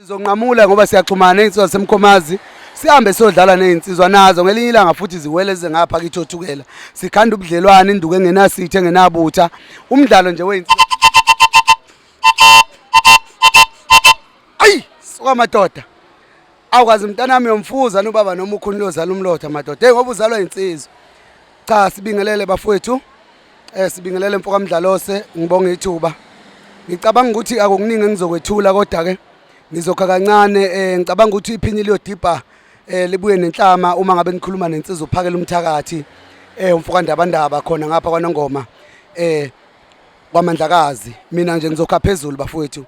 Sizonqamula ngoba siyaxhumana nezinsizwa zaseMkhomazi sihambe siyodlala nezinsizwa nazo ngelinye ilanga futhi ziwele zize ngapha kithi oThukela sikhanda ubudlelwane induku engenasitha engenabutha umdlalo nje wezinsizwa. Ayi suka madoda, awukwazi mntanami yomfuza nobaba noma ukhuni lozala umlotha madoda. Hey, ngoba uzalwa insizwa. Cha, sibingelele bafowethu, sibingelele mfoka Mdlalose, ngibonga ithuba. Ngicabanga ukuthi akukuningi engizokwethula, kodwa ke ngizokha kancane. Ngicabanga ukuthi iphini liyodibha libuye nenhlama uma ngabe nikhuluma nensizwa uphakela umthakathi, umfoka Ndabandaba khona ngapha kwaNongoma, kwaMandlakazi. Mina nje ngizokha phezulu bafowethu.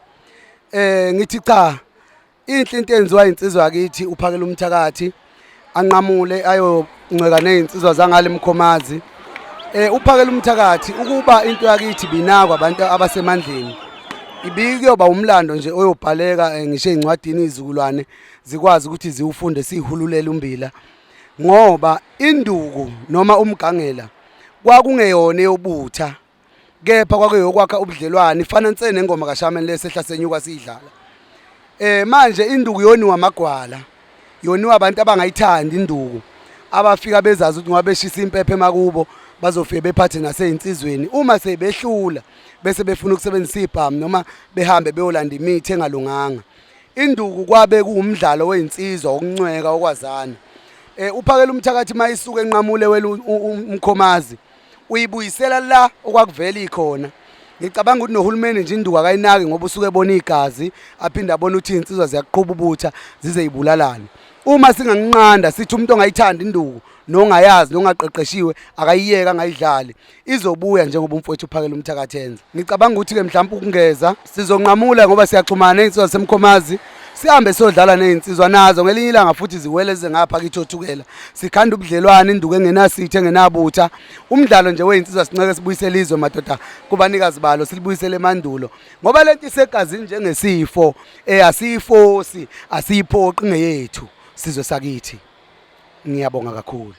Ngithi cha, inhle into enziwa insizwa yakithi uphakela umthakathi, anqamule ayoncweka nezinsizwa zangale Mkhomazi. Uphakela umthakathi ukuba into yakithi binakwa abantu abasemandleni, ibikuyoba umlando nje oyobhaleka ngisho ezincwadini, izizukulwane zikwazi ukuthi ziwufunde, sihululele umbila, ngoba induku noma umgangela kwakungeyona eyobutha, kepha kwakuyokwakha ubudlelwane, ifana nse nengoma kaShaman lesehla senyuka siyidlala. Manje induku yoniwa amagwala, yoniwa abantu abangayithandi induku, abafika bezazi ukuthi ngoba beshisa impepho emakubo bazofike bephathe naseyinsizweni uma sebehlula, bese befuna ukusebenzisa ibhamu noma behambe beyolanda imithi engalunganga. Induku kwabe kuwumdlalo weyinsizwa wokuncweka, okwazana. Uphakela umthakathi mayisuka enqamule wela umkhomazi, uyibuyisela la okwakuvela ikhona. Ngicabanga ukuthi nohulumeni nje induku akayinaki, ngoba usuke ebona igazi, aphinde abone ukuthi iy'nsizwa ziyaqhuba ubutha zize yibulalane. Uma singanqanda sithi umuntu ongayithandi induku nongayazi nongaqeqeshiwe akayiyeke, angayidlali, izobuya njengoba umfowethu uphakela umthakathi enza. Ngicabanga ukuthi-ke mhlawumpe ukungeza sizonqamula ngoba siyaxhumana nezinsizwa zaseMkhomazi, sihambe siyodlala nezinsizwa nazo ngelinye ilanga futhi ziwele zize ngapha kithi oThukela, sikhanda ubudlelwane, induku engenasitha engenabutha, umdlalo nje wezinsizwa, sinceke sibuyisele izwe madoda kubanikazi balo, silibuyisele emandulo, ngoba lento isegazini njengesifo. Asiyifosi, asiyiphoqi, ngeyethu sizwe sakithi. Ngiyabonga kakhulu.